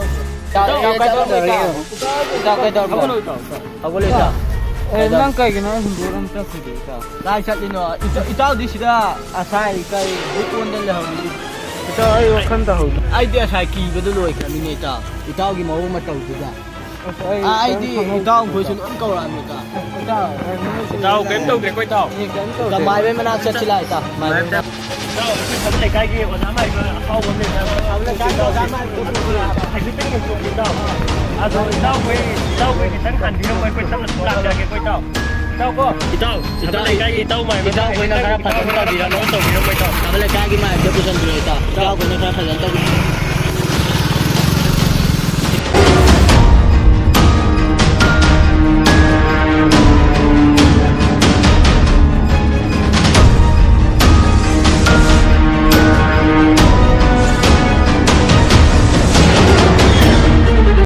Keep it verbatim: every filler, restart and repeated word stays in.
ꯇꯧꯁꯦ꯫ ꯏꯇꯥꯎ, ꯏꯇꯥꯎ, ꯀꯩꯗꯧꯔꯒꯦ? ꯏꯇꯥꯎ, ꯀꯩꯗꯧꯔꯒꯦ? ꯍꯧꯒꯠꯂꯣ, ꯏꯇꯥꯎ, ꯏꯇꯥꯎ꯫ ꯍꯧꯒꯠꯂꯣ, ꯏꯇꯥꯎ꯫ ꯑꯦ, ꯀꯩꯗꯧ-, ꯅꯪ ꯀꯩꯒꯤꯅꯣ ꯑꯩ ꯍꯨꯟꯗꯣꯛꯑ ꯑꯗꯨꯝ ꯆꯠꯈ꯭ꯔꯤꯗꯤ, ꯏꯇꯥꯎ? ꯀꯥꯏ ꯆꯠꯂꯤꯅꯣ? ꯏꯇꯥꯎ, ꯏꯇꯥꯎꯗꯤ ꯁꯤꯗ ꯉꯁꯥꯏ ꯀꯩ ꯕꯨꯠ ꯑꯣꯟꯗ ꯂꯩꯍꯧꯔꯤ? ꯏꯇꯥꯎ, ꯑꯩ ꯋꯥꯈꯜ ꯇꯧꯍꯧꯗꯦ꯫ ꯑꯩꯗꯤ ꯉꯁꯥꯏ ꯀꯤꯕꯗ ꯂꯣꯏꯈ꯭ꯔꯃꯤꯅꯦ, ꯏꯇꯥꯎ꯫ ꯏꯇꯥꯎꯒꯤ ꯃꯑꯣꯡ ꯃꯇꯧꯗꯨꯗ꯫ ꯑꯁ, ꯑꯩ ꯑꯥ, ꯑꯩꯗꯤ ꯀꯩꯝ ꯈꯪꯍꯧꯗꯦ, ꯏꯇꯥꯎ ꯈꯣꯏꯁꯨ ꯏꯇꯥꯎ꯫ ꯂꯣꯏ ꯀꯧꯔꯛꯑꯝꯃꯤ, ꯏꯇꯥꯎ꯫ ꯏꯇꯥꯎ, ꯑꯦ, ꯅꯪ ꯏꯇꯥꯎ, ꯀꯩꯝ ꯇꯧꯗ꯭ꯔꯦꯀꯣ, ꯏꯇꯥꯎ? ꯑꯦ, ꯀꯩꯝ ꯇꯧꯗꯦ꯫ ꯏꯇꯥꯎ, ꯃꯥꯏꯕꯩ ꯃꯅꯥꯛ ꯆꯠꯁꯤ ꯂꯥꯛꯑꯣ, ꯏꯇꯥꯎ꯫ ꯃꯥꯏꯕꯩ ꯃꯅꯥꯛ꯫ ꯏꯇꯥꯎ, ꯑꯩꯈꯣꯏ ꯊꯕꯛ ꯂꯩꯀꯥꯏꯒꯤ ꯑꯣꯖꯥ ꯃꯥꯏꯕ ꯑꯐꯥꯎꯕ ꯑꯃ ꯂꯩꯕꯅꯦ꯫ ꯊꯕꯛ ꯂꯩꯀꯥꯏꯒꯤ ꯑꯣꯖꯥ ꯃꯥꯏꯕꯗꯣ ꯄꯨꯔꯒ ꯍꯥꯏꯐꯦꯠꯇꯪ ꯌꯦꯡꯊꯣꯛꯀꯦ, ꯏꯇꯥꯎ꯫ ꯑꯗꯣ ꯏꯇꯥꯎꯈꯣꯏ, ꯏꯇꯥꯎꯈꯣꯏ ꯈꯤꯇꯪ ꯍꯟꯕꯤꯔꯝꯃꯣ, ꯑꯩꯈꯣꯏ ꯇꯞꯅ ꯁꯨꯝ ꯂꯥꯛꯆꯔꯒꯦꯀꯣ, ꯏꯇꯥꯎ꯫ ꯏꯇꯥꯎ ꯀꯣ? ꯏꯇꯥꯎ, ꯊꯕꯛ ꯏꯇꯥꯎ, ꯂꯩꯀꯥꯏꯒꯤ ꯏꯇꯥꯎ ꯃꯥꯏꯕ ꯏꯇꯥꯎꯈꯣꯏꯅ ꯈꯔ ꯐꯖꯅ ꯇꯧꯕꯤꯔꯝꯃꯣ, ꯇꯧꯕꯤꯔꯝꯃꯣ, ꯏꯇꯥꯎ꯫ ꯊꯕꯛ ꯂꯩꯀꯥꯏꯒꯤ ꯃꯥꯏꯕꯗꯣ ꯄꯨꯁꯟꯕꯤꯔꯣ, ꯏꯇꯥꯎ꯫ ꯏꯇꯥꯎꯈꯣꯏꯅ ꯈꯔ ꯐꯖꯅ ꯇꯧꯕꯤꯔꯝꯃꯣ꯫